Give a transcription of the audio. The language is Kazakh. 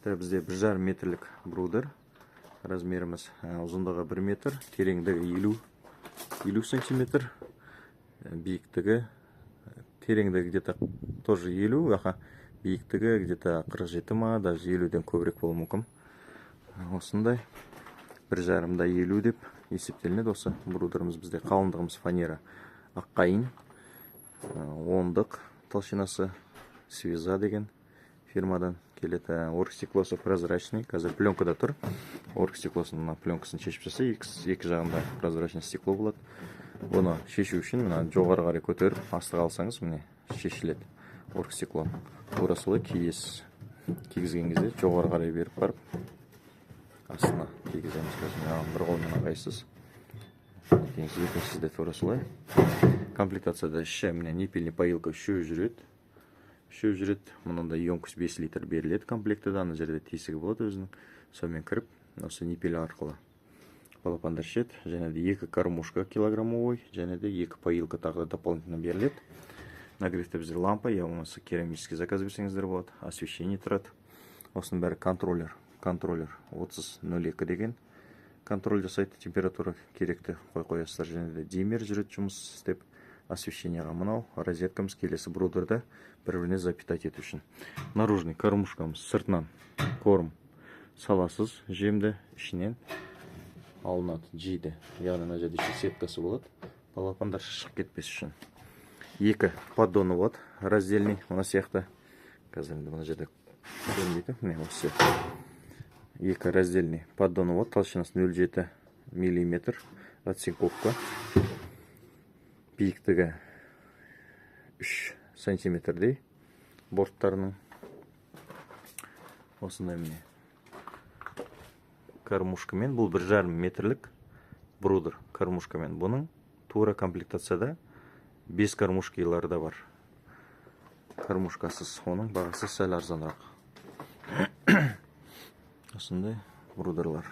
Так, бізде 1,5 метрлік брудер. Размеріміз ұзындығы 1 метр, тереңдігі 50 сантиметр, биіктігі, тереңдігі где-то тоже 50, аха, биіктігі где-то 47 ма, даже 50-ден көбірек болуы мүмкін. Осындай 1,5 да 50 деп есептелінеді осы брудеріміз. Бізде қалыңдығымыз фанера аққайың, 10-дық толщинасы, Свеза деген фирмадан келеді. Оргстеклосы прозрачный, қазір пленкада тұр. Оргстеклосын, мына пленкасын шешіп тастаса, екі жағында прозрачный стекло болады. Бұны шешу үшін мына жоғары қарай көтеріп, астыға алсаңыз, міне, шешіледі оргстекло. Тура солай киіз кигізген кезде жоғары қарай беріп барып, астына кигіземіз. Қазір маған бір қолмен ыңғайсыз. Екіншісі де тура солай. Комплектацияда іші, міне, ниппельный поилка, үшеуі жүреді, үшеуі жүреді. Мынандай емкость 5 литр беріледі комплектіде. Ана жерде тесігі болады өзінің, сонымен кіріп, осы ниппель арқылы балапандар ішеді. Және де екі кормушка килограммовый және де екі поилка тағы да дополнительно беріледі. Нагревте бізде лампа я болмаса керамический заказ берсеңіздер болады, освещение тұрады. Осының бәрі контроллер 3002 деген контроль жасайды, температура керекті қой қоясыздар. Және де диммер жүреді жұмыс істеп освещениеға. Мынау розеткамыз келесі брудерді бір біріне запитать ету үшін. Наружный кормушкамыз, сыртынан корм саласыз, жемді ішінен алынады, жейді. Яғни мына жерде еще сеткасы болады, балапандар шығып кетпес үшін. Екі поддоны болады раздельный, мына сияқты. Қазір енді мына жерде көрінбейді. Міне, осы сияқты екі раздельный поддоны болады, толщинасы 0,7 миллиметр, оцинковка, биіктігі 3 сантиметрдей борттарының. Осындай, міне, кормушкамен. Бұл 1,5 метрлік брудер кормушкамен. Бұның тура комплектацияда бес кормушкалары да бар, кормушкасыз. Оның бағасы сәл арзанырақ. Осындай брудерлар.